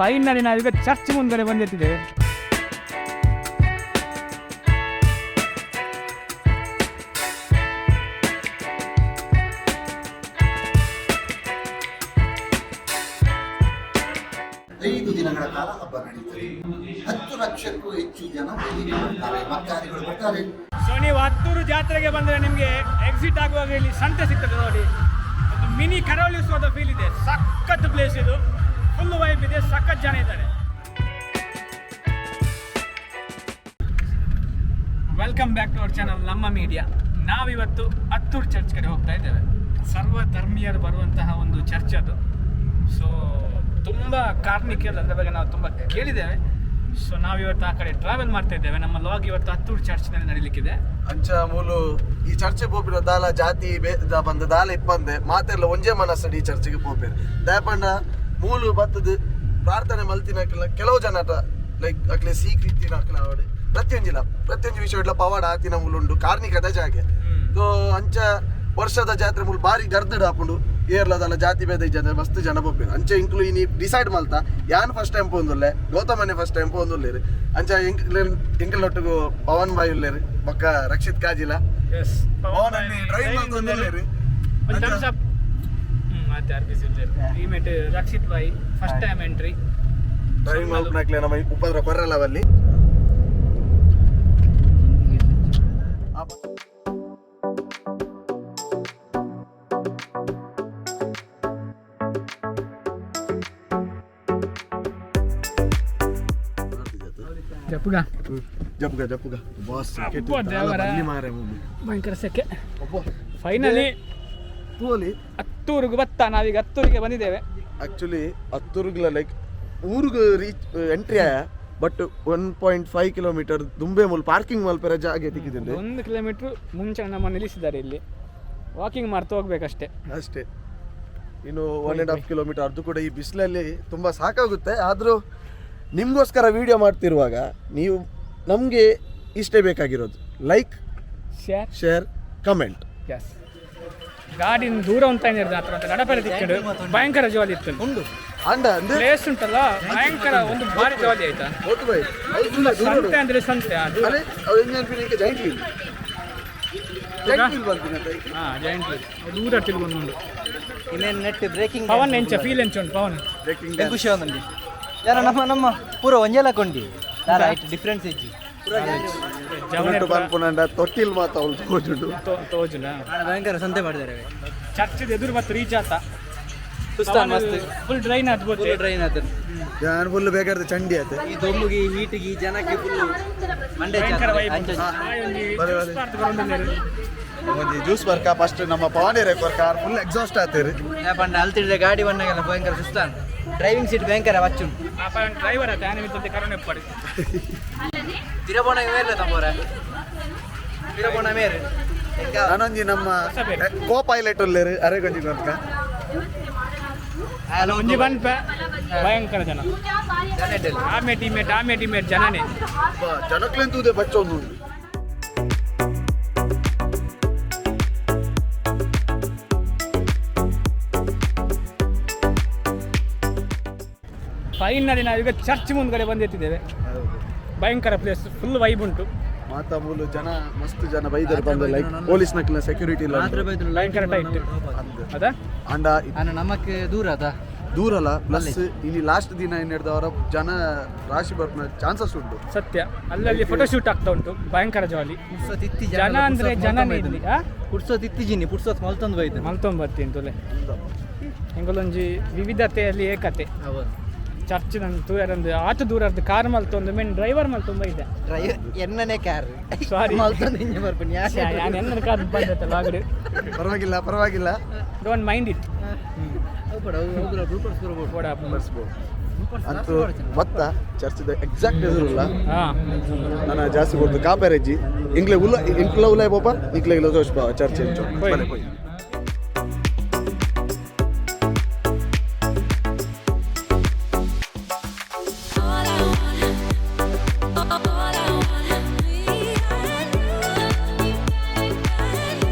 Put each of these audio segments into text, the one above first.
Finally ನಾವೀಗ church ಮುಂದ್ಗಡೆ ಬಂದಿಟ್ಟಿದ್ದೇವೆ. 5 ದಿನಗಳ ಕಾಲ ಹಬ್ಬ ನಡೀತದೆ. 10 ಲಕ್ಷಕ್ಕೂ ಹೆಚ್ಚು ಜನ ಇಲ್ಲಿಗೆ ಬರ್ತಾರೆ, ಭಕ್ತಾದಿಗಳು ಬರ್ತಾರೆ. ಸೊ ನೀವು ಹತ್ತೂರು ಜಾತ್ರೆಗೆ ಬಂದರೆ ನಿಮಗೆ ಎಕ್ಸಿಟ್ ಆಗುವಾಗ ಇಲ್ಲಿ ಸಂತೆ ಸಿಗ್ತದೆ ನೋಡಿ. ಒಂದು ಮಿನಿ ಕರಾವಳಿ ಉತ್ಸವದ ಫೀಲ್ ಇದೆ. ಸಖತ್ ಪ್ಲೇಸ್ ಇದು, ಫುಲ್ ವೈಬ್ ಇದೆ, ಸಖತ್ ಜನ ಇದ್ದಾರೆ. Welcome back to our channel ನಮ್ಮ ಮೀಡಿಯಾ. ನಾವಿವತ್ತು ಹತ್ತೂರು ಚರ್ಚ್ ಕಡೆ ಹೋಗ್ತಾ ಇದ್ದೇವೆ. ಸರ್ವ ಧರ್ಮೀಯರು ಬರುವಂತಹ ಒಂದು ಚರ್ಚ್ ಅದು. ಸೊ ತುಂಬ ಕಾರ್ಮಿಕ, ಅದರ ಬಗ್ಗೆ ನಾವು ತುಂಬ ಕೇಳಿದ್ದೇವೆ. ಸೊ ನಾವಿವತ್ತು ಆ ಕಡೆ ಟ್ರಾವೆಲ್ ಮಾಡ್ತಾ ಇದ್ದೇವೆ. ನಮ್ಮ ಲಾಗ್ ಇವತ್ತು ಹತ್ತೂರು ಚರ್ಚ್ನಲ್ಲಿ ನಡೀಲಿಕ್ಕಿದೆ. ಅಂಚ ಮೂಲು ಈ ಚರ್ಚೆ ಪೋಪಿನ ದಾಲ ಜಾತಿ ಬೇದ ಬಂದ ದಾಲ ಇಪ್ಪಂದೆ ಮಾತೆಲ್ಲ ಒಂಜೇ ಮನಸ್ಸು ಈ ಚರ್ಚೆಗೆ ಪೋಪೇರು. ದಯಪಂಡ ಮೂಲು ಬತ್ತದ ಪ್ರಾರ್ಥನೆ ಮಲ್ತಿನ ಕೆಲವು ಜನ ಲೈಕ್ ಅಕ್ಲೆ ಸೀಕ್ ರೀತಿನ ಅಕ್ಲೆ ಅವಡು ಪ್ರತಿಯೊಂಜಿಲ ಪ್ರತಿಯೊಂಜಿ ವಿಷಯ ಇಡ್ಲ ಪವಾಡ ಆತಿನ ಮೂಲುಂಡು ಕಾರ್ಣಿಕದ ಜಾಗೆ. ಸೊ ಅಂಚ ವರ್ಷದ ಜಾತ್ರೆ ಮೂಲು ಬಾರಿ ಗರ್ದಡ್ ಆಪುಂಡು. ಏರ್ಲದಲ್ಲ ಜಾತಿ ಭೇದ ಇಜ್ಜಂದೆ ಮಸ್ತ್ ಜನ ಪೋಪೇರು. ಅಂಚ ಇಂಕ್ಲು ಇನಿ ಡಿಸೈಡ್ ಮಲ್ತ ಯಾನ್ ಫಸ್ಟ್ ಟೈಮ್ ಪೋಂದುಲ್ಲೆ, ಗೌತಮನೆ ಫಸ್ಟ್ ಟೈಮ್ ಪೋಂದುಲ್ಲೇರು. ಅಂಚ ಎಂಕ್ಲೆ ಎಂಕ್ಲೊಟ್ಟಿಗೂ ಪವನ್ ಬಾಯ್ ಉಲ್ಲೇರು, ಬೊಕ್ಕ ರಕ್ಷಿತ್ ಕಾಜಿಲ. ಎಸ್. ಪವನ್ ಅಣ್ಣೆ ಡ್ರೈವ್ ಮಲ್ತೊಂದುಲ್ಲೇರು. ಒಂದು ಥಮ್ಸ್ ಅಪ್. ಮತ್ತೆ ಆರ್ ಬಿಸಿ ಈ ಮೆಟ್ ರಕ್ಷಿತ್ ಬಾಯ್ ಫಸ್ಟ್ ಟೈಮ್ ಎಂಟ್ರಿ. ಡ್ರೈವ್ ಮಲ್ಪನಕ್ಲೆ ನಮ್ಮ ಉಪದ್ರ ಕೊರಲವಲ್ಲಿ. ಜಪ್ಪುಗ. ಜಪ್ಪುಗ ಜಪ್ಪುಗ ಬಾಸ್. ಅಬ್ಬಾ ದೇವರೇ. ಮಾರೆ. ಭಯಂಕರ ಸೆಕೆ. ಫೈನಲಿ ತೂಲಿ. ಹತ್ತೂರಿಗೆ ಬತ್ತ, ನಾವೀಗ ಹತ್ತೂರಿಗೆ ಬಂದಿದ್ದೇವೆ. ಆಕ್ಚುಲಿ ಹತ್ತೂರ್ಗ್ಲ ಲೈಕ್ ಊರಿಗೆ ರೀಚ್ ಎಂಟ್ರಿ ಆಯ, ಬಟ್ 1.5 ಕಿಲೋಮೀಟರ್ ದುಂಬೆ ಮೂಲ್ ಪಾರ್ಕಿಂಗ್ ಮಲ್ಪೆರ ಜಾಗೆ ತಿಕ್ಕಿದ್ದೆ. 1 ಕಿಲೋಮೀಟ್ರ್ ಮುಂಚೆ ನಮ್ಮ ನಿಲ್ಲಿಸಿದ್ದಾರೆ. ಇಲ್ಲಿ ವಾಕಿಂಗ್ ಮಾಡ್ತಾ ಹೋಗ್ಬೇಕಷ್ಟೇ. ಅಷ್ಟೇ. ಇನ್ನು 1.5 ಕಿಲೋಮೀಟರ್, ಅದು ಕೂಡ ಈ ಬಿಸಿಲಲ್ಲಿ ತುಂಬ ಸಾಕಾಗುತ್ತೆ. ಆದರೂ ನಿಮಗೋಸ್ಕರ ವಿಡಿಯೋ ಮಾಡ್ತಿರುವಾಗ ನೀವು ನಮಗೆ ಇಷ್ಟೇ ಬೇಕಾಗಿರೋದು, like, share, share, comment. S. ಗಾಡಿನ ದೂರ ಉಂಟ ಹತ್ರ ಅಂತ ನಡಪರೆ ತಿಕ್ಕಡು ಭಯಂಕರ ಜಾಲಿ ಇತ್ತು. ಉಂಡು ಅಂಡ ಅಂದ್ರೆ ಪ್ಲೇಸ್ ಉಂಟಲ್ಲ, ಭಯಂಕರ ಒಂದು ಭಾರಿ ಜಾಲಿ ಆಯ್ತಾ. ಗೊತ್ತು ಬೈ, ಅದು ತುಂಬ ದೂರ. ಸಂತೆ ಅಂದ್ರೆ ಸಂತೆ ಅದು. ಅರೆ, ಅದು ಎಂಜನ್ ಪಿನಿಕೆ ಜಾಯಿಂಟ್ ವೀಲ್, ಜಾಯಿಂಟ್ ವೀಲ್ ಬರ್ತೀನಿ ಅಂತ. ಹಾ, ಜಾಯಿಂಟ್ ವೀಲ್ ದೂರ ತಿರುಗೊಂಡು. ಇನ್ನೇನು ನೆಟ್ ಬ್ರೇಕಿಂಗ್. ಪವನ್ ಎಂಚ ಫೀಲ್ ಎಂಚ ಉಂಟು ಪವನ್? ಬ್ರೇಕಿಂಗ್. ಖುಷಿ ಒಂದಂಡಿ ಯಾರ ನಮ್ಮ ನಮ್ಮ ಪೂರ ಒಂಜೆಲ ಕೊಂಡಿ ದಾಲ ಐಟ್ ಡಿಫ್ರೆನ್ಸ್ ಇಜ್ಜಿ. ಜವನ ಪನ್ಪುನಂಡ ತೊಟ್ಟಿಲ್ ಮಾತ ಅವಳು ತೋಜುಂಡು. ತೋಜುನ. ಭಯಂಕರ ಸಂತೆ ಮಾಡಿದ್ದಾರೆ. ಚರ್ಚ್ ಎದುರು ಬತ್ತು ರೀಚ್ ಆತ. ಸುಸ್ತಾನ್ ಮಸ್ತ್. ಫುಲ್ ಡ್ರೈನ್ ಆದ್ಬೋದು. ಫುಲ್ ಡ್ರೈನ್ ಆತದೆ. ಯಾನ್ ಫುಲ್ ಬೇಕಾದ್ರೆ ಚಂಡಿ ಆತೆ. ಈ ದೊಮ್ಮುಗಿ ಹೀಟಿಗೆ ಈ ಜನಕ್ಕೆ ಫುಲ್ ಮಂಡೆ. ಭಯಂಕರ ವೈಬ್. ಬರೆ ಬರೆ. ಒಂಜಿ ಜ್ಯೂಸ್ ಬರ್ಕ ಫಸ್ಟ್ ನಮ್ಮ ಪವನ್ ಕೊರ್ಕ, ಫುಲ್ ಎಕ್ಸಾಸ್ಟ್ ಆತೇರಿ. ಪಂಡ ಅಲ್ತಿಡಿದ ಗಾಡಿ ಬಂದಾಗೆಲ್ಲ ಭಯಂಕರ ಸುಸ್ತಾನ್, ಡ್ರೈವಿಂಗ್ ಸೀಟ್ ಭಯಂಕರ ವಚ್ಚುಂಟು. ಡ್ರೈವರ್ ಆತ ಆನೆ ಮಿತ್ತಂತೆ ಕರೋನೆ ಪಡಿ. ತಿರಬೋಣ ಮೇರೆ ತಂಬೋರ ತಿರಬೋಣ ಮೇರೆ. ನಾನೊಂಜಿ ನಮ್ಮ ಕೋ ಪೈಲಟ್ ಉಲ್ಲೇರು, ಅರೆ ಗೊಂಜಿ ಕೊರ್ಕ. ಒಂಜಿ ಬನ್ಪೆ ಭಯಂಕರ ಜನ. ಆಮೆ ಟೀಮೇಟ್, ಆಮೆ ಟೀಮೇಟ್ ಜನನೇ. ಜನಕ್ಲೆಂತೂದೆ ಬಚ್ಚೊಂದು ಉಂಟು. ಫೈನಲಿ ನಾವೀಗ ಚರ್ಚ್ ಮುಂದ್ಗಡೆ ಬಂದಿಟ್ಟಿದ್ದೇವೆ. ಭಯಂಕರ ಪ್ಲೇಸ್, ಫುಲ್ ವೈಬ್ ಉಂಟು. ಮಾತಾ ಮೂಲು ಜನ ಮಸ್ತ್ ಜನ ಬೈದರು ಬಂದು, ಲೈಕ್ ಪೊಲೀಸ್ ನಕ್ಲಿನ ಸೆಕ್ಯೂರಿಟಿ ಇಲ್ಲ. ಭಯಂಕರ ಟೈಟ್ ಅದ. ಅಂಡ ನಮಕ್ ದೂರ ಅದ. ದೂರಲ್ಲ, ಪ್ಲಸ್ ಇಲ್ಲಿ ಲಾಸ್ಟ್ ದಿನ ಏನ್ ಹಿಡ್ದವರ ಜನ ರಾಶಿ ಬರ್ನ ಚಾನ್ಸಸ್ ಉಂಟು. ಸತ್ಯ, ಅಲ್ಲಲ್ಲಿ ಫೋಟೋ ಶೂಟ್ ಆಗ್ತಾ ಉಂಟು, ಭಯಂಕರ ಜಾಲಿ. ಪುರ್ಸೊತ್ ಇತ್ತಿ. ಜನ ಅಂದ್ರೆ ಜನನೇ ಇಲ್ಲಿ, ಆ? ಪುರ್ಸೊತ್ ಇತ್ತಿಜಿನಿ ಪುರ್ಸೊತ್ ಮಲ್ತೊಂದು ಬೈದು. ಮಲ್ತೊಂಬತ್ತಿ ತುಲೆ ಎಂಗೊಲೊಂಜಿ ವಿವಿಧತೆಯಲ್ಲಿ ಏಕತೆ. ಹೌದು. ಚರ್ಚ್ ನನ್ನ ತೂಯರಂದು ಆತ ದೂರದ್ದು ಕಾರ್ ಮಲ್ತೊಂದು ಮೇನ್ ಡ್ರೈವರ್ ಮಲ್ತೊಂಬ ಇದೆ. ಡ್ರೈವರ್ ಎನ್ನನೇ ಕಾರ್. ಸಾರಿ. ಮಲ್ತೊಂದು ಇಂಜೆ ಬರ್ಪುನಿ. ನಾನು ಎನ್ನ ಕಾರ್ ಬಂದತ್ತಲ್ಲ ಆಗಡು. ಪರವಾಗಿಲ್ಲ, ಪರವಾಗಿಲ್ಲ. Don't mind it. ಅಂತೂ ಮತ್ತ ಚರ್ಚ್ ಎಕ್ಸಾಕ್ಟ್ ಎದುರುಲ್ಲ. ಹಾಂ. ನನ್ನ ಜಾಸ್ತಿ ಕೊಡ್ತು ಕಾಪೇರೆಜ್ಜಿ ಇಂಗ್ಲೆ ಉಲ್ಲ ಇಂಕ್ಲ ಉಲ್ಲ ಪೋಪ ಇಂಕ್ಲೆ ಇಲ್ಲ ದೋಷ ಚರ್ಚ್ ಎಂಚು. ಬಲೆ ಪೋಯಿ. All I want, all I want, me and you,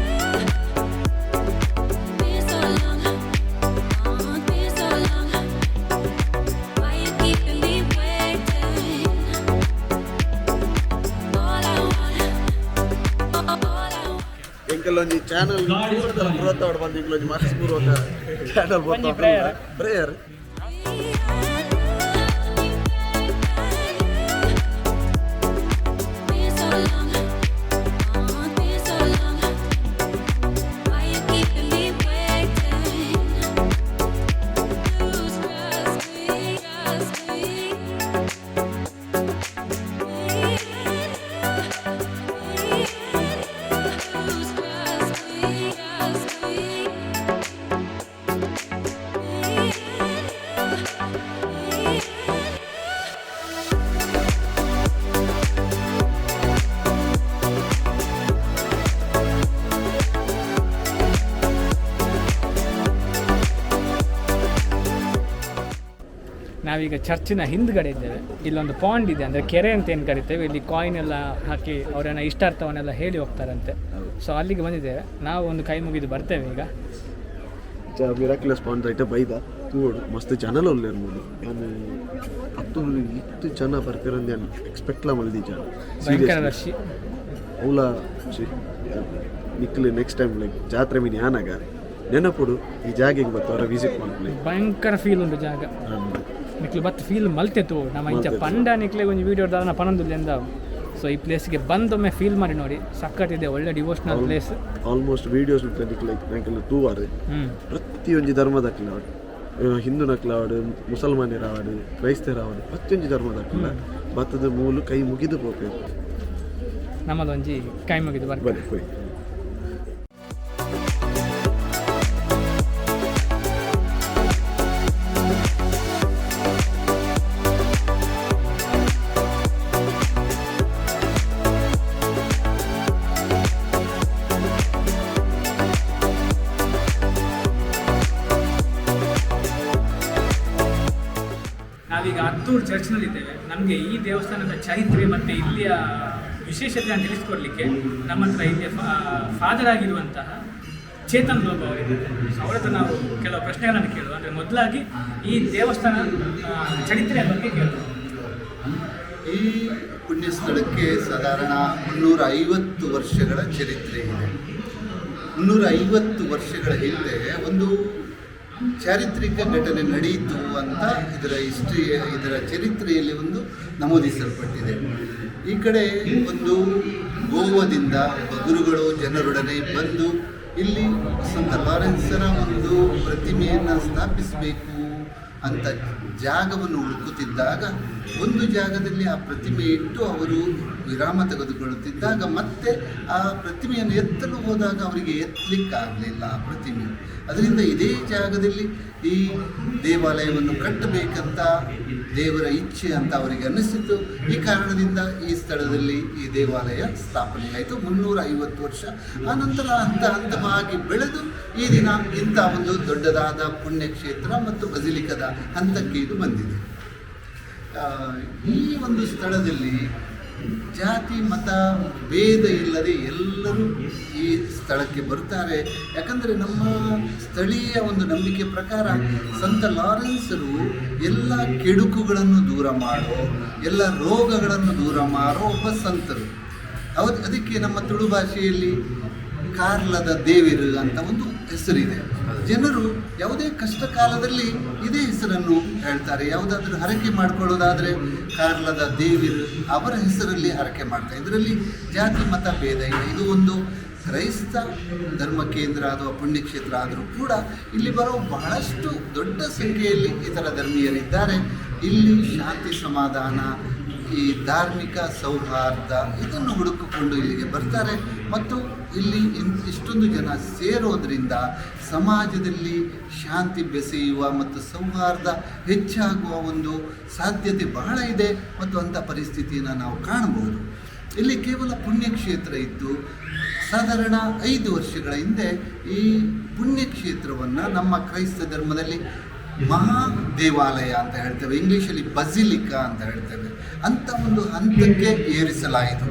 Been so long, been so long. Why you keep ಎಂಕಲ್ಲ ಒಂಜಿ ಚಾನಲ್ ಪುರತ್ತಾವಡ್ ಬಂದು ಇಂಕ್ಲ ಒಂಜಿ ಮನಸ್ಪೂರ್ವಕ ಚಾನಲ್. ಒಂಜಿ prayer. Prayer. Been so long, oh, been so long. Why you keeping me waiting? Lose trust me, trust me. Lose trust me, trust me. ನಾವೀಗ ಚರ್ಚಿನ ಹಿಂದ್ಗಡೆ ಇದ್ದೇವೆ. ಇಲ್ಲೊಂದು pond ಇದೆ, ಅಂದರೆ ಕೆರೆ ಅಂತ ಏನು ಕರಿತೇವೆ. ಇಲ್ಲಿ ಕಾಯಿನ್ ಎಲ್ಲ ಹಾಕಿ ಅವರೇನ ಇಷ್ಟಾರ್ಥವನ್ನೆಲ್ಲ ಹೇಳಿ ಹೋಗ್ತಾರಂತೆ. ಸೊ ಅಲ್ಲಿಗೆ ಬಂದಿದ್ದೇವೆ ನಾವು. ಒಂದು ಕೈ ಮುಗಿದು ಬರ್ತೇವೆ ಈಗ. ಮಿರಾಕ್ಯುಲಸ್ ಪಾಂಡ್ ಐಟ ಬೈದ ತೂವೊಡು. ಮಸ್ತ್ ಜನಲ ಉಲ್ಲೆರ್ ಮೂಲು. ಯಾನ್ ಅತ್ತು ಇತ್ತು ಜನ ಬರ್ಪಿರಂದು ಯಾನ್ ಎಕ್ಸ್ಪೆಕ್ಟ್ಲ ಮಲ್ದಿ ಜನ. ಭಯಂಕರ ರಶ್. ಅವ್ಲ ನಿಕ್ಲೆ ನೆಕ್ಸ್ಟ್ ಟೈಮ್ ಲೈಕ್ ಜಾತ್ರೆ ಮೀನ್ ಯಾನಾಗ ನೆನಪುಡು ಈ ಜಾಗೆಗೆ ಬತ್ತು ಅವರ ವಿಸಿಟ್ ಮಲ್ಪಲೆ. ಭಯಂಕರ ಫೀಲ್ ಉಂಟು ಜಾಗ. ನಿಕ್ಲು ಬತ್ತು ಫೀಲ್ ಮಲ್ತೆತ್ತು. ನಮ್ಮ ಇಂಚ ಪಂಡ ನಿಕ್ಲೆ ಒಂಜಿ ವೀಡಿಯೋ ದಾದನ ಪನೊಂದುಲ್ಲೆಂದ. ಸೊ ಈ ಪ್ಲೇಸ್ಗೆ ಬಂದೊಮ್ಮೆ ಫೀಲ್ ಮಾಡಿ ನೋಡಿ, ಸಕ್ಕತ್ತಿದೆ. ಒಳ್ಳೆ ಡಿವೋಷನಲ್ ಪ್ಲೇಸ್. ಆಲ್ಮೋಸ್ಟ್ ವೀಡಿಯೋಸ್ ನಿಕ್ಲೆ ಎಂಕಲ್ನ ತೂವಾರು. ಪ್ರತಿಯೊಂಜಿ ಧರ್ಮದಕ್ಲಾವಡ್, ಹಿಂದೂನಕ್ಲಾವಡ್, ಮುಸಲ್ಮಾನರಾವಡ್, ಕ್ರೈಸ್ತರಾವಡ್, ಪ್ರತಿಯೊಂಜಿ ಧರ್ಮದಕ್ಲ ಬತ್ತದ ಮೂಲು ಕೈ ಮುಗಿದು ಪೋಪೆರ್. ನಮ್ಮದೊಂಜಿ ಕೈ ಮುಗಿದು ಬರ್ತದೆ. ಬನ್ನಿ ಹೋಯ್. ನಾವೀಗ ಹತ್ತೂರು ಚರ್ಚ್ನಲ್ಲಿದ್ದೇವೆ. ನಮಗೆ ಈ ದೇವಸ್ಥಾನದ ಚರಿತ್ರೆ ಮತ್ತು ಇಲ್ಲಿಯ ವಿಶೇಷತೆಯನ್ನು ತಿಳಿಸ್ಕೊಡ್ಲಿಕ್ಕೆ ನಮ್ಮ ಹತ್ರ ಇಲ್ಲಿಯ ಫಾದರ್ ಆಗಿರುವಂತಹ ಚೇತನ್ ಲೋಬ ಅವರಿದ್ದಾರೆ. ಸೊ ಅವರ ಹತ್ರ ನಾವು ಕೆಲವು ಪ್ರಶ್ನೆಗಳನ್ನು ಕೇಳುವ. ಅಂದರೆ ಮೊದಲಾಗಿ ಈ ದೇವಸ್ಥಾನ ಚರಿತ್ರೆಯ ಬಗ್ಗೆ ಕೇಳುವ. ಈ ಪುಣ್ಯ ಸ್ಥಳಕ್ಕೆ ಸಾಧಾರಣ 350 ವರ್ಷಗಳ ಚರಿತ್ರೆ ಇದೆ. 350 ವರ್ಷಗಳ ಹಿಂದೆ ಒಂದು ಚಾರಿತ್ರಿಕ ಘಟನೆ ನಡೆಯಿತು ಅಂತ ಇದರ ಹಿಸ್ಟ್ರಿ, ಇದರ ಚರಿತ್ರೆಯಲ್ಲಿ ಒಂದು ನಮೂದಿಸಲ್ಪಟ್ಟಿದೆ. ಈ ಕಡೆ ಒಂದು ಗೋವಾದಿಂದ ಒಬ್ಬ ಗುರುಗಳು ಜನರೊಡನೆ ಬಂದು ಇಲ್ಲಿ ಸಂತ ಲಾರೆನ್ಸರ ಒಂದು ಪ್ರತಿಮೆಯನ್ನು ಸ್ಥಾಪಿಸಬೇಕು ಅಂತ ಜಾಗವನ್ನು ಹುಡುಕುತ್ತಿದ್ದಾಗ, ಒಂದು ಜಾಗದಲ್ಲಿ ಆ ಪ್ರತಿಮೆ ಇಟ್ಟು ಅವರು ವಿರಾಮ ತೆಗೆದುಕೊಳ್ಳುತ್ತಿದ್ದಾಗ, ಮತ್ತೆ ಆ ಪ್ರತಿಮೆಯನ್ನು ಎತ್ತಲು ಹೋದಾಗ ಅವರಿಗೆ ಎತ್ತಲಿಕ್ಕಾಗಲಿಲ್ಲ ಆ ಪ್ರತಿಮೆ. ಅದರಿಂದ ಇದೇ ಜಾಗದಲ್ಲಿ ಈ ದೇವಾಲಯವನ್ನು ಕಟ್ಟಬೇಕಂತ ದೇವರ ಇಚ್ಛೆ ಅಂತ ಅವರಿಗೆ ಅನ್ನಿಸಿತು. ಈ ಕಾರಣದಿಂದ ಈ ಸ್ಥಳದಲ್ಲಿ ಈ ದೇವಾಲಯ ಸ್ಥಾಪನೆಯಾಯಿತು 350 ವರ್ಷ. ಆನಂತರ ಹಂತ ಹಂತವಾಗಿ ಬೆಳೆದು ಈ ದಿನ ಇಂಥ ಒಂದು ದೊಡ್ಡದಾದ ಪುಣ್ಯಕ್ಷೇತ್ರ ಮತ್ತು ಬಸಿಲಿಕದ ಹಂತಕ್ಕೆ ಇದು ಬಂದಿದೆ. ಈ ಒಂದು ಸ್ಥಳದಲ್ಲಿ ಜಾತಿ ಮತ ಭೇದ ಇಲ್ಲದೆ ಎಲ್ಲರೂ ಈ ಸ್ಥಳಕ್ಕೆ ಬರುತ್ತಾರೆ. ಯಾಕಂದರೆ ನಮ್ಮ ಸ್ಥಳೀಯ ಒಂದು ನಂಬಿಕೆ ಪ್ರಕಾರ ಸಂತ ಲಾರೆನ್ಸರು ಎಲ್ಲ ಕೆಡುಕುಗಳನ್ನು ದೂರ ಮಾಡೋ, ಎಲ್ಲ ರೋಗಗಳನ್ನು ದೂರ ಮಾಡೋ ಒಬ್ಬ ಸಂತರು ಅವತ್ತು. ಅದಕ್ಕೆ ನಮ್ಮ ತುಳು ಭಾಷೆಯಲ್ಲಿ ಕಾರ್ಲದ ದೇವಿರು ಅಂತ ಒಂದು ಹೆಸರಿದೆ. ಜನರು ಯಾವುದೇ ಕಷ್ಟ ಕಾಲದಲ್ಲಿ ಇದೇ ಹೆಸರನ್ನು ಹೇಳ್ತಾರೆ. ಯಾವುದಾದ್ರೂ ಹರಕೆ ಮಾಡಿಕೊಳ್ಳೋದಾದರೆ ಕಾರ್ಲದ ದೇವಿರು ಅವರ ಹೆಸರಲ್ಲಿ ಹರಕೆ ಮಾಡ್ತಾರೆ. ಇದರಲ್ಲಿ ಜಾತಿ ಮತ ಭೇದ ಇಲ್ಲ. ಇದು ಒಂದು ಕ್ರೈಸ್ತ ಧರ್ಮ ಕೇಂದ್ರ ಅಥವಾ ಪುಣ್ಯಕ್ಷೇತ್ರ ಆದರೂ ಕೂಡ ಇಲ್ಲಿ ಬರೋ ಬಹಳಷ್ಟು ದೊಡ್ಡ ಸಂಖ್ಯೆಯಲ್ಲಿ ಇತರ ಧರ್ಮೀಯರಿದ್ದಾರೆ. ಇಲ್ಲಿ ಶಾಂತಿ, ಸಮಾಧಾನ, ಈ ಧಾರ್ಮಿಕ ಸೌಹಾರ್ದ ಇದನ್ನು ಹುಡುಕಿಕೊಂಡು ಇಲ್ಲಿಗೆ ಬರ್ತಾರೆ. ಮತ್ತು ಇಲ್ಲಿ ಇಷ್ಟೊಂದು ಜನ ಸೇರೋದ್ರಿಂದ ಸಮಾಜದಲ್ಲಿ ಶಾಂತಿ ಬೆಸೆಯುವ ಮತ್ತು ಸೌಹಾರ್ದ ಹೆಚ್ಚಾಗುವ ಒಂದು ಸಾಧ್ಯತೆ ಬಹಳ ಇದೆ ಮತ್ತು ಅಂಥ ಪರಿಸ್ಥಿತಿಯನ್ನು ನಾವು ಕಾಣಬಹುದು. ಇಲ್ಲಿ ಕೇವಲ ಪುಣ್ಯಕ್ಷೇತ್ರ ಇದ್ದು, ಸಾಧಾರಣ 5 ವರ್ಷಗಳ ಹಿಂದೆ ಈ ಪುಣ್ಯಕ್ಷೇತ್ರವನ್ನು ನಮ್ಮ ಕ್ರೈಸ್ತ ಧರ್ಮದಲ್ಲಿ ಮಹಾ ದೇವಾಲಯ ಅಂತ ಹೇಳ್ತೇವೆ, ಇಂಗ್ಲೀಷಲ್ಲಿ ಬಸಿಲಿಕಾ ಅಂತ ಹೇಳ್ತೇವೆ, ಅಂಥ ಒಂದು ಹಂತಕ್ಕೆ ಏರಿಸಲಾಯಿತು.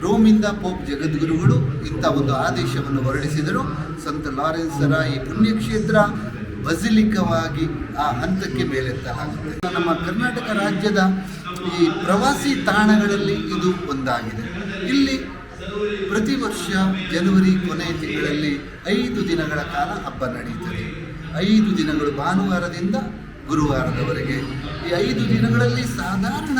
ರೋಮಿಂದ ಪೋಪ್ ಜಗದ್ಗುರುಗಳು ಇಂಥ ಒಂದು ಆದೇಶವನ್ನು ಹೊರಡಿಸಿದರು. ಸಂತ ಲಾರೆನ್ಸರ ಈ ಪುಣ್ಯಕ್ಷೇತ್ರ ಬಸಿಲಿಕವಾಗಿ ಆ ಹಂತಕ್ಕೆ ಮೇಲೆತ್ತಲಾಗುತ್ತೆ. ನಮ್ಮ ಕರ್ನಾಟಕ ರಾಜ್ಯದ ಈ ಪ್ರವಾಸಿ ತಾಣಗಳಲ್ಲಿ ಇದು ಒಂದಾಗಿದೆ. ಇಲ್ಲಿ ಪ್ರತಿ ವರ್ಷ ಜನವರಿ ಕೊನೆಯ ತಿಂಗಳಲ್ಲಿ 5 ದಿನಗಳ ಕಾಲ ಹಬ್ಬ ನಡೆಯುತ್ತದೆ. 5 ದಿನಗಳು, ಭಾನುವಾರದಿಂದ ಗುರುವಾರದವರೆಗೆ. ಈ 5 ದಿನಗಳಲ್ಲಿ ಸಾಧಾರಣ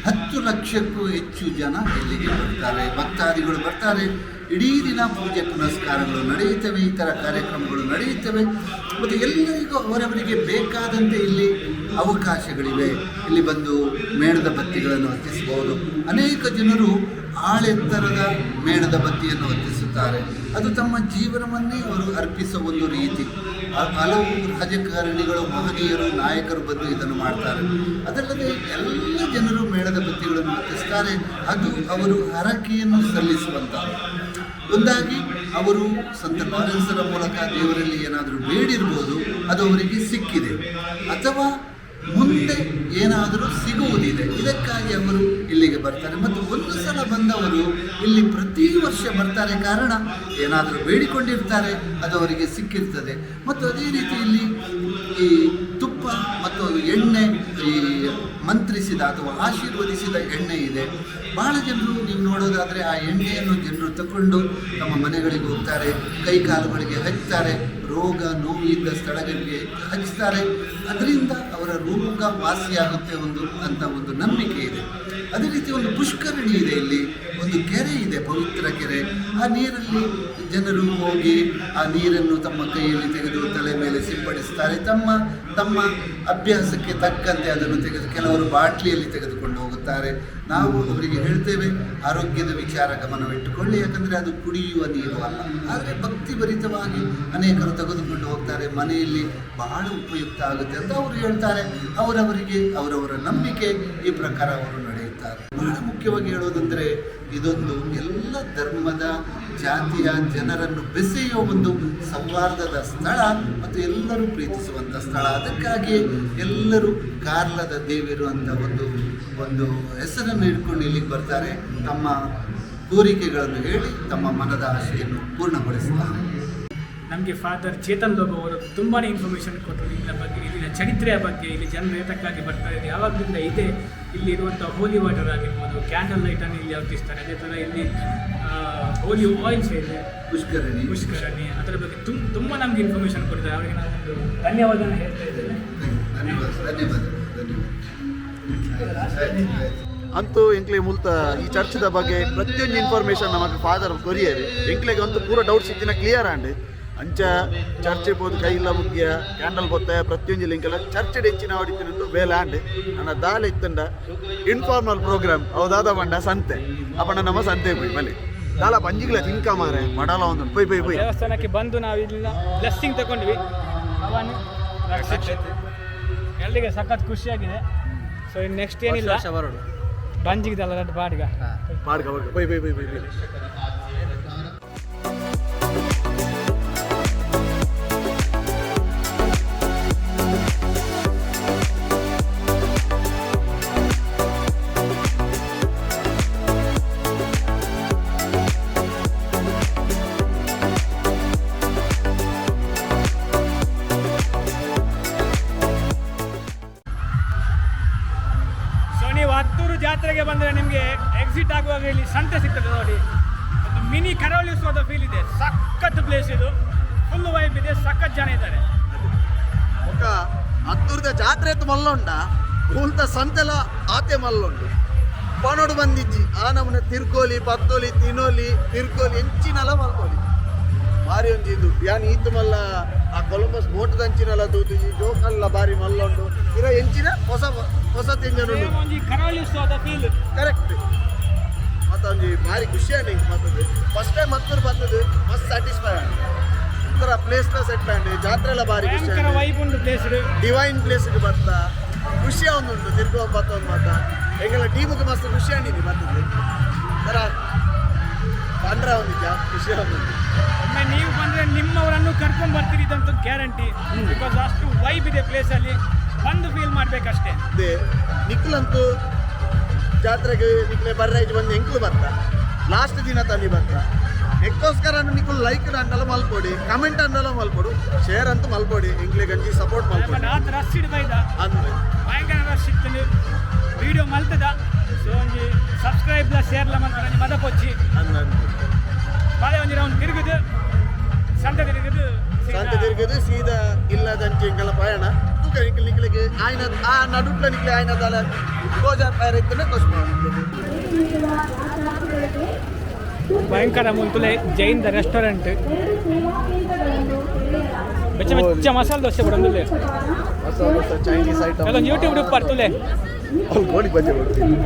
10 ಲಕ್ಷಕ್ಕೂ ಹೆಚ್ಚು ಜನ ಇಲ್ಲಿಗೆ ಬರ್ತಾರೆ, ಭಕ್ತಾದಿಗಳು ಬರ್ತಾರೆ. ಇಡೀ ದಿನ ಪೂಜೆ ಪುನಸ್ಕಾರಗಳು ನಡೆಯುತ್ತವೆ, ಈ ಥರ ಕಾರ್ಯಕ್ರಮಗಳು ನಡೆಯುತ್ತವೆ. ಮತ್ತು ಎಲ್ಲರಿಗೂ ಅವರವರಿಗೆ ಬೇಕಾದಂತೆ ಇಲ್ಲಿ ಅವಕಾಶಗಳಿವೆ. ಇಲ್ಲಿ ಬಂದು ಮೇಣದ ಬತ್ತಿಗಳನ್ನು ಹತ್ತಿಸಬಹುದು. ಅನೇಕ ಜನರು ಆಳೆತ್ತರದ ಮೇಣದ ಬತ್ತಿಯನ್ನು ಹತ್ತಿಸುತ್ತಾರೆ. ಅದು ತಮ್ಮ ಜೀವನವನ್ನೇ ಅವರು ಅರ್ಪಿಸುವ ಒಂದು ರೀತಿ. ಹಲವು ರಾಜಕಾರಣಿಗಳು, ಮಹನೀಯರು, ನಾಯಕರು ಬಂದು ಇದನ್ನು ಮಾಡ್ತಾರೆ. ಅದಲ್ಲದೆ ಎಲ್ಲ ಜನರು ಮೇಣದ ಬತ್ತಿಗಳನ್ನು ಹತ್ತಿಸ್ತಾರೆ. ಅದು ಅವರು ಹರಕೆಯನ್ನು ಸಲ್ಲಿಸುವಂಥದ್ದು. ಒಂದಾಗಿ ಅವರು ಸಂತ ಲಾರೆನ್ಸರ ಮೂಲಕ ದೇವರಲ್ಲಿ ಏನಾದರೂ ಬೇಡಿರ್ಬೋದು, ಅದು ಅವರಿಗೆ ಸಿಕ್ಕಿದೆ, ಅಥವಾ ಮುಂದೆ ಏನಾದರೂ ಸಿಗುವುದಿದೆ. ಇದಕ್ಕಾಗಿ ಅವರು ಇಲ್ಲಿಗೆ ಬರ್ತಾರೆ. ಮತ್ತು ಒಂದು ಸಲ ಬಂದವರು ಇಲ್ಲಿ ಪ್ರತಿ ವರ್ಷ ಬರ್ತಾರೆ. ಕಾರಣ ಏನಾದರೂ ಬೇಡಿಕೊಂಡಿರ್ತಾರೆ, ಅದು ಅವರಿಗೆ ಸಿಕ್ಕಿರ್ತದೆ. ಮತ್ತು ಅದೇ ರೀತಿ ಇಲ್ಲಿ ಈ ತುಪ್ಪ ಮತ್ತು ಎಣ್ಣೆ, ಈ ಮಂತ್ರಿಸಿದ ಅಥವಾ ಆಶೀರ್ವದಿಸಿದ ಎಣ್ಣೆ ಇದೆ. ಬಹಳ ಜನರು ನೀವು ನೋಡೋದಾದರೆ ಆ ಎಣ್ಣೆಯನ್ನು ಜನರು ತಗೊಂಡು ತಮ್ಮ ಮನೆಗಳಿಗೆ ಹೋಗ್ತಾರೆ, ಕೈ ಕಾಲುಗಳಿಗೆ ಹಚ್ತಾರೆ, ರೋಗ ನೋವು ಇದ್ದ ಸ್ಥಳಗಳಿಗೆ ಹಚ್ತಾರೆ. ಅದರಿಂದ ಅವರ ರೋಗ ವಾಸಿಯಾಗುತ್ತೆ ಒಂದು ಅಂತ ಒಂದು ನಂಬಿಕೆ ಇದೆ. ಅದೇ ರೀತಿ ಒಂದು ಪುಷ್ಕರಣಿ ಇದೆ ಇಲ್ಲಿ, ಒಂದು ಕೆರೆ ಇದೆ, ಪವಿತ್ರ ಕೆರೆ. ಆ ನೀರಲ್ಲಿ ಜನರು ಹೋಗಿ ಆ ನೀರನ್ನು ತಮ್ಮ ಕೈಯಲ್ಲಿ ತೆಗೆದು ತಲೆ ಮೇಲೆ ಸಿಂಪಡಿಸ್ತಾರೆ. ತಮ್ಮ ತಮ್ಮ ಅಭ್ಯಾಸಕ್ಕೆ ತಕ್ಕಂತೆ ಅದನ್ನು ತೆಗೆದು ಕೆಲವರು ಬಾಟ್ಲಿಯಲ್ಲಿ ತೆಗೆದುಕೊಂಡು ಹೋಗುತ್ತಾರೆ. ನಾವು ಅವರಿಗೆ ಹೇಳ್ತೇವೆ, ಆರೋಗ್ಯದ ವಿಚಾರ ಗಮನವಿಟ್ಟುಕೊಳ್ಳಿ, ಯಾಕಂದರೆ ಅದು ಕುಡಿಯುವ ನೀರು ಅಲ್ಲ. ಆದರೆ ಭಕ್ತಿಭರಿತವಾಗಿ ಅನೇಕರು ತೆಗೆದುಕೊಂಡು ಹೋಗ್ತಾರೆ. ಮನೆಯಲ್ಲಿ ಬಹಳ ಉಪಯುಕ್ತ ಆಗುತ್ತೆ ಅಂತ ಅವರು ಹೇಳ್ತಾರೆ. ಅವರವರಿಗೆ ಅವರವರ ನಂಬಿಕೆ, ಈ ಪ್ರಕಾರ ಅವರು ನಡೆಯುತ್ತಾರೆ. ಬಹಳ ಮುಖ್ಯವಾಗಿ ಹೇಳೋದಂದರೆ, ಇದೊಂದು ಎಲ್ಲ ಧರ್ಮದ ಜಾತಿಯ ಜನರನ್ನು ಬೆಸೆಯುವ ಒಂದು ಸೌಹಾರ್ದದ ಸ್ಥಳ ಮತ್ತು ಎಲ್ಲರೂ ಪ್ರೀತಿಸುವಂಥ ಸ್ಥಳ. ಅದಕ್ಕಾಗಿ ಎಲ್ಲರೂ ಕಾರ್ಲದ ದೇವರು ಅಂತ ಒಂದು ಒಂದು ಹೆಸರನ್ನು ಇಟ್ಕೊಂಡು ಇಲ್ಲಿಗೆ ಬರ್ತಾರೆ. ತಮ್ಮ ಕೋರಿಕೆಗಳನ್ನು ಹೇಳಿ ತಮ್ಮ ಮನದ ಆಶೆಯನ್ನು ಪೂರ್ಣಗೊಳಿಸ್ತಾರೆ. ನಮಗೆ ಫಾದರ್ ಚೇತನ್ ಲೋಬೋ ಅವರು ತುಂಬಾ ಇನ್ಫಾರ್ಮೇಷನ್ ಕೊಟ್ಟರು ಇಲ್ಲಿನ ಬಗ್ಗೆ, ಇಲ್ಲಿನ ಚರಿತ್ರೆಯ ಬಗ್ಗೆ, ಇಲ್ಲಿ ಜನರು ಏತಕ್ಕಾಗಿ ಬರ್ತಾರೆ, ಇದು ಯಾವಾಗಲಿಂದ ಇದೆ, ಇಲ್ಲಿ ಇರುವಂಥ ಹೋಲಿ ವಾಟರ್ ಆಗಿರ್ಬೋದು, ಕ್ಯಾಂಡಲ್ ಲೈಟನ್ನು ಇಲ್ಲಿ ಹತ್ತಿಸ್ತಾರೆ, ಅದೇ ಥರ ಇಲ್ಲಿ ಹೋಲಿ ಆಯಿಲ್ಸ್ ಇದೆ, ಪುಷ್ಕರಣಿ. ಪುಷ್ಕರಣಿ, ಅದರ ಬಗ್ಗೆ ತುಂಬ ನಮಗೆ ಇನ್ಫಾರ್ಮೇಷನ್ ಕೊಟ್ಟಿದ್ದಾರೆ. ಅವರಿಗೆ ನಾವು ಒಂದು ಧನ್ಯವಾದನ ಹೇಳ್ತಾ ಇದ್ದೇನೆ. ಧನ್ಯವಾದ, ಧನ್ಯವಾದ, ಧನ್ಯವಾದ. ಆಯ್ತು, ಆಯ್ತು. ಅಂತೂ ಎಂಕ್ಲೆ ಮುಲ್ತ ಈ ಚರ್ಚ್ದ ಬಗ್ಗೆ ಪ್ರತಿಯೊಂದು ಇನ್ಫಾರ್ಮೇಷನ್ ನಮಗೆ ಫಾದರ್ ಕೊರಿಯರು. ಎಂಕ್ಲೆಗೆ ಅಂತೂ ಪೂರ ಡೌಟ್ಸ್ ಇತ್ತಿನ ಕ್ಲಿಯರ್ ಆಂಡ್. ಅಂಚ ಚರ್ಚೆ ಪೋದು ಕೈಲ್ಲ ಮುಖ್ಯ ಕ್ಯಾಂಡಲ್ ಬೊತ್ತ ಪ್ರತಿಯೊಂದು ಲಿಂಕೆಲ್ಲ ಚರ್ಚ್ ಹೆಚ್ಚಿನ ಹೊಡಿತೀನಂತೂ ಬೇಲೆ ಆಂಡ್. ನನ್ನ ದಾಲ ಇತ್ತಂಡ ಇನ್ಫಾರ್ಮಲ್ ಪ್ರೋಗ್ರಾಮ್ ಹೌದಾದ ಪಂಡ ಸಂತೆ ಅಪ್ಪಂಡ ನಮ್ಮ ಸಂತೆ ಪೋಯಿ ಬಲಿ ದಾಲ ಪಂಜಿಗ್ಲ ತಿನ್ಕ ಮಾರೆ ಮಡಲ ಒಂದು ಪೊಯ್ ಪೊಯ್ ಪೊಯ್. ದೇವಸ್ಥಾನಕ್ಕೆ ಬಂದು ನಾವು ಇಲ್ಲಿನ ಬ್ಲೆಸ್ಸಿಂಗ್ ತಗೊಂಡ್ವಿ. ಅವನು ಎಲ್ರಿಗೆ ಸಖತ್ ಖುಷಿಯಾಗಿದೆ. ಸೊ ಇನ್ನು ನೆಕ್ಸ್ಟ್ ಏನಿಲ್ಲ. ವರ್ಷ ಬರೋಡು. ಬಂಜಿಗಿದಲ್ಲ ಬಾಡಿಗ. ಬಾಡ್ಗ ಬಾಡ್ಗ ಪೊಯ್ ಪೊಯ್ ಪೊಯ್ ಪೊಯ್ ಪೊಯ್. ಸೊ ನೀವು ಹತ್ತೂರು ಜಾತ್ರೆಗೆ ಬಂದರೆ ನಿಮಗೆ ಎಕ್ಸಿಟ್ ಆಗುವಾಗ ಇಲ್ಲಿ ಸಂತೆ ಸಿಗ್ತದೆ ನೋಡಿ. ಒಂದು ಮಿನಿ ಕರಾವಳಿ ಉತ್ಸವದ ಫೀಲ್ ಇದೆ. ಸಖತ್ ಪ್ಲೇಸ್ ಇದು, ಫುಲ್ ವೈಬ್ ಇದೆ, ಸಖತ್ ಜನ ಇದ್ದಾರೆ. ఒక ಹತ್ತೂರ್ದ ಜಾತ್ರೆ ಎತ್ತು ಮಲ್ಲುಂಡ ಉಲ್ತ ಸಂತೆಲ ಆತೆ ಮಲ್ಲುಂಡು ಪನೋಡು ಬಂದಿಜ್ಜಿ ಆ ನಮೂನೆ ತಿರ್ಕೋಲಿ ಪತ್ತೋಲಿ ತಿನ್ನೋಲಿ ತಿರ್ಕೋಲಿ ಎಂಚಿನಲ ಮಲ್ಕೋಲಿ ಬಾರಿ ಒಂಜಿ ಇದು ಯಾನ್ ಈತು ಮಲ್ಲ ಆ ಕೊಲಂಬಸ್ ಬೋಟ್ ದಂಚಿನಲ ತೂತುಜಿ ಜೋಕಲ್ಲ ಬಾರಿ ಮಲ್ಲುಂಡು ಇರ ಎಂಚಿನ ಹೊಸ ಹೊಸ ತಿಂಜನುಂಡು. ಸೇಮ್ ಒಂಜಿ ಕರಾವಳಿ ಉತ್ಸವದ ಫೀಲ್. ಕರೆಕ್ಟ್. ಮತ್ತೊಂಜಿ ಭಾರಿ ಖುಷಿ ಆಂಡ್ ಇಂಕ್ ಮತ್ತದು ಫಸ್ಟ್ ಟೈಮ್ ಮತ್ತೂರು ಬರ್ತದೆ ಮಸ್ತ್ ಸ್ಯಾಟಿಸ್ಫೈ ಆಂಡ್ ಒಂಥರ ಪ್ಲೇಸ್ನ ಸೆಟ್ ಆಂಡ್ ಜಾತ್ರೆ ಎಲ್ಲ ಭಾರಿ ಖುಷಿ ಭಯಂಕರ ಆಂಡ್. ವೈಬ್ ಉಂಟು ಪ್ಲೇಸ್. ಡಿವೈನ್ ಪ್ಲೇಸ್ಗೆ ಬರ್ತಾ ಖುಷಿ ಉಂಟು ತಿರ್ಗೋ ಬತ್ತ ಒಂದು ಮಾತ ಎಂಗೆಲ್ಲ ಟೀಮಿಗೆ ಮಸ್ತ್ ಖುಷಿ ಆಂಡಿನಿ ಬರ್ತದೆ ಥರ ಪಂಡ್ರ ಒಂದಿದ್ಯಾ ಖುಷಿ ಉಂಟು. ಒಮ್ಮೆ ನೀವು ಬಂದರೆ ನಿಮ್ಮವರನ್ನು ಕರ್ಕೊಂಡು ಬರ್ತೀರಿ, ಇದಂತೂ ಗ್ಯಾರಂಟಿ. Because ಅಷ್ಟು ವೈಬ್ ಇದೆ ಪ್ಲೇಸಲ್ಲಿ, ಬಂದು ಫೀಲ್ ಮಾಡಬೇಕಷ್ಟೇ. ಅದೇ ನಿಕ್ಲಂತೂ ಜಾತ್ರೆಗೆ ನಿಕ್ಲೆ ಬರ್ರೈಜ್ ಬಂದು ಎಂಕ್ಲು ಬರ್ತಾ ಲಾಸ್ಟ್ ದಿನ ತನಿ ಬರ್ತಾ. ಎಕ್ಕೋಸ್ಕರ ನಿಕುಲು ಲೈಕ್ ಅಂಡಲ ಮಲ್ಪೊಡಿ, ಕಮೆಂಟ್ ಅಂಡಲ ಮಲ್ಪೊಡು, ಶೇರ್ ಅಂತೂ ಮಲ್ಪೊಡಿ, ಎಂಕ್ಲೆ ಗಂಜಿ ಸಪೋರ್ಟ್ ಮಲ್ಪೊಡಿ. ಆತ್ ರಶ್ ಇಡ್ ಬೈದ. ಅಂದ್ರೆ ಭಯಂಕರ ರಶ್ ಇತ್ತು. ವಿಡಿಯೋ ಮಲ್ತದ. ಸೊ ಒಂಜಿ ಸಬ್ಸ್ಕ್ರೈಬ್ಲ ಶೇರ್ಲ ಮಲ್ಪಡ ಒಂಜಿ ಮದಪೊಚ್ಚಿ. ಅಂದ್ ಅಂದ್. ಬಾಳೆ ಒಂಜಿ ರೌಂಡ್ ತಿರುಗುದು, ಸಂತೆ ತಿರುಗುದು ಸೀದಾ. ಸಂತೆ ತಿರುಗದು ಸೀದಾ ಇಲ್ಲದಂಚೆ ಎಂಕಲ ಪಯಣ. ತೂಕ ನಿಕ್ಲೆ ನಿಕ್ಲೆಗ್ ಆಯ್ನ ಆ ನಡುಟ್ಲ ನಿಕ್ಲೆ ಆಯ್ನ ದಾಲ ಗೋಜಾರ್ ಪಯರ ಇತ್ತನೆ ಕೊಸ್ಪ. ಭಯಂಕರ ಮುಂತುಲೆ ಜೈನ್ the restaurant. ಬೆಚ್ಚ ಬೆಚ್ಚ ಮಸಾಲೆ ದೋಸೆ ಕೂಡ ಒಂದುಲ್ಲೆ. Masala dosa, Chinese item. ಎಲ್ಲ ಯೂಟ್ಯೂಬ್ ಉಪ್ಪರ್ ತುಲೆ. ಅವ್ರು ಕೋಳಿ ಬಜ್ಜೆ ಕೊಡ್ತೀನಿ.